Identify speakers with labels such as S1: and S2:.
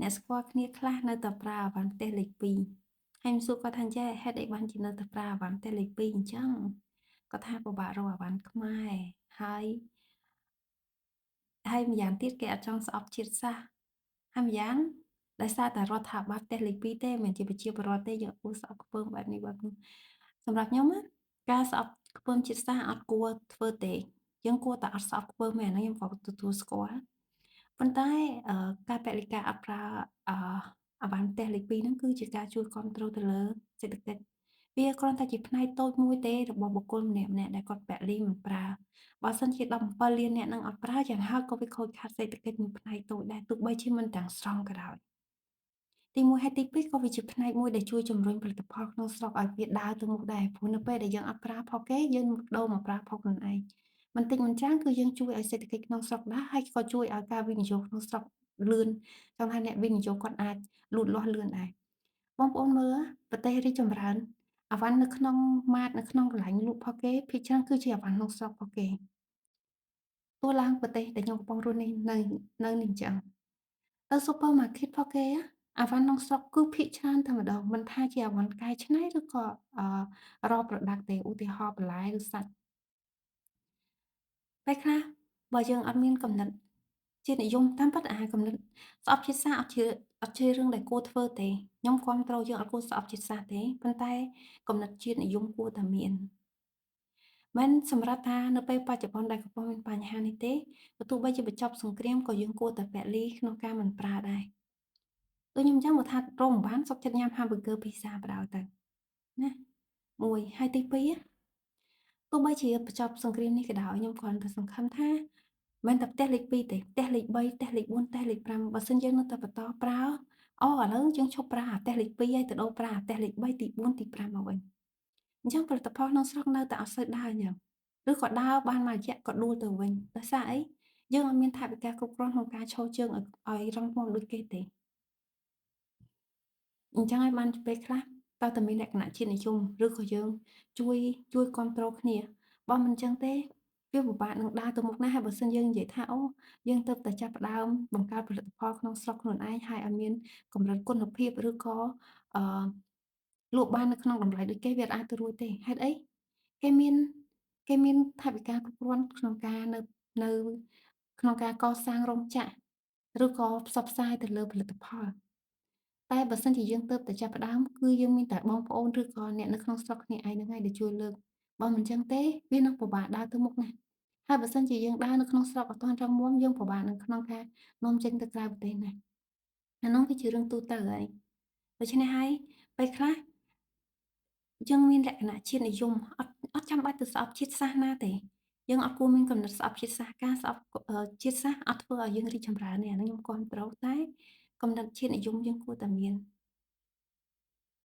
S1: អ្នកស្គាល់គ្នាខ្លះនៅតែប្រើអីវ៉ាន់ផ្ទះលេខ2ហើយខ្ញុំសួរគាត់ថាចេះហេតុអីបានជានៅតែប្រើអីវ៉ាន់ផ្ទះលេខ2អញ្ចឹងគាត់ថាពិបាករកអីវ៉ាន់ខ្មែរហើយហើយម្យ៉ាងទៀតគេអត់ចង់ស្អប់ជាតិសាសន៍ហើយម្យ៉ាងដោយសារតែរដ្ឋាភិបាលផ្ទះលេខ2ទេមិនមែនជាប្រជាពលរដ្ឋទេយើងគួរស្អប់ខ្ពើមបែបនេះបែបនោះសម្រាប់ខ្ញុំណាការស្អប់ខ្ពើមជាតិសាសន៍អត់គួរធ្វើទេយើងគួរតែអត់ស្អប់ខ្ពើមទេអាហ្នឹងខ្ញុំក៏ទទួលស្គាល់ប៉ុន្តែការពលិកាអត់ប្រើអអវ៉ាន់ផ្ទះលេខ2ហ្នឹងគឺជាការជួយគ្រប់គ្រងទៅលើសេដ្ឋកិច្ចវាគ្រាន់តែជាផ្នែកតូចមួយទេរបស់បុគ្គលម្នាក់ៗដែលគាត់ពលីមិនប្រើបើសិនជា17លានអ្នកនឹងអត់ប្រើយ៉ាងហោចក៏វាខូចខាតសេដ្ឋកិច្ចមួយផ្នែកតូចដែរទោះបីជាមិនទាំងស្រុងក៏ដោយទី1ហើយទី2ក៏វាជាផ្នែកមួយដែលជួយជំរុញផលិតផលក្នុងស្រុកឲ្យវាដើរទៅមុខដែរព្រោះនៅពេលដែលយើងអត់ប្រើផុសគេយើងដូរមកប្រើផុសខ្លួនឯងបន្តិចមិនច្រើនគឺយើងជួយឲ្យសេដ្ឋកិច្ចក្នុងស្រុកដែរហើយក៏ជួយឲ្យការវិនិយោគក្នុងស្រុកលឿនចង់ថាអ្នកវិនិយោគគាត់អាចលូតលាស់លឿនដែរបងប្អូនមើលប្រទេសរីកចម្រើនអវ៉ាន់នៅក្នុងម៉ាតនៅក្នុងកន្លែងលក់ផុសគេភាគច្រើនគឺជាអវ៉ាន់ក្នុងស្រុកផុសគេទោះឡើងប្រទេសដែលខ្ញុំកំពុងរស់នេះនៅនៅនេះអញ្ចឹងទៅ supermarket ផុសគេអវ៉ាន់ក្នុងស្រុកគឺភាគច្រើនតែម្ដងមិនថាជាអវ៉ាន់កែច្នៃឬក៏ raw product ទេឧទាហរណ៍បន្លែឬសាច់ពេលខ្លះបើយើងអត់មានកំណត់ជាតិនិយមតាមពិតអាកំណត់ស្អប់ជាតិសាសន៍អត់ជារឿងដែលគួរធ្វើទេខ្ញុំគាំទ្រយើងអត់គួរស្អប់ជាតិសាសន៍ទេប៉ុន្តែកំណត់ជាតិនិយមគួរតែមានមិនសម្រាប់ថានៅពេលបច្ចុប្បន្នដែលកំពុងមានបញ្ហានេះទេបើទោះបីជាបញ្ចប់សង្គ្រាមក៏យើងគួរតែពលីក្នុងការមិនប្រើដែរដូចខ្ញុំអញ្ចឹងបើថារកមិនបានសុខចិត្តញ៉ាំ hamburger pizza បណ្ដោយទៅណាមួយហើយទី2ទោះបីជាបញ្ចប់សង្គ្រាមនេះក៏ដោយខ្ញុំគ្រាន់តែសង្ឃឹមថាមិនតែផ្ទះលេខ2ទេផ្ទះលេខ3ផ្ទះលេខ4ផ្ទះលេខ5បើសិនយើងនៅតែបន្តប្រើអូឥឡូវយើងឈប់ប្រើអាផ្ទះលេខ2ហើយទៅដូរប្រើអាផ្ទះលេខ3ទី4ទី5មកវិញអញ្ចឹងផលិតផលក្នុងស្រុកនៅតែអត់សូវដើរអញ្ចឹងឬក៏ដើរបានមួយរយៈក៏ដួលទៅវិញដោយសារអីយើងអត់មានថវិកាគ្រប់គ្រាន់ក្នុងការឈរជើងឲ្យរឹងមាំដូចគេទេអញ្ចឹងហើយបានពេលខ្លះតើតែមានលក្ខណៈជាតិនិយមឬក៏យើងជួយជួយគ្រប់គ្រងគ្នាបើមិនអញ្ចឹងទេវាពិបាកនឹងដើរទៅមុខណាស់ហើយបើសិនយើងនិយាយថាអូយើងទៅតែចាប់ផ្ដើមបង្កើតផលិតផលក្នុងស្រុកខ្លួនឯងហើយឲ្យមានកម្រិតគុណភាពឬក៏អឺលក់បាននៅក្នុងតម្លៃដូចគេវាអាចទៅរួចទេហេតុអីគេមានគេមានថវិកាគ្រប់គ្រាន់ក្នុងការនៅនៅក្នុងការកសាងរោងចក្រឬក៏ផ្សព្វផ្សាយទៅលើផលិតផលតែបើសិនជាយើងទៅតែចាប់ផ្ដើមគឺយើងមានតែបងប្អូនឬក៏អ្នកនៅក្នុងស្រុកគ្នាឯងហ្នឹងហើយដែលជួយលើកបើមិនចឹងទេវានឹងពិបាកដើរទៅមុខណាស់ហើយបើសិនជាយើងដើរនៅក្នុងស្រុកអត់ទាន់រឹងមាំយើងពិបាកនៅក្នុងការនាំចេញទៅក្រៅប្រទេសណាស់អានោះវាជារឿងទូទៅហើយដូច្នេះហើយពេលខ្លះយើងមានលក្ខណៈជាតិនិយមអត់ចាំបាច់ទៅស្អប់ជាតិសាសន៍ណាទេយើងអត់គួរមានកំណត់ស្អប់ជាតិសាសន៍ការស្អប់ជាតិសាសន៍អត់ធ្វើឲ្យយើងរីកចម្រើនទេអានេះខ្ញុំគាំទ្រតែកំណត់ជាតិនិយមយើងគួរតែមាន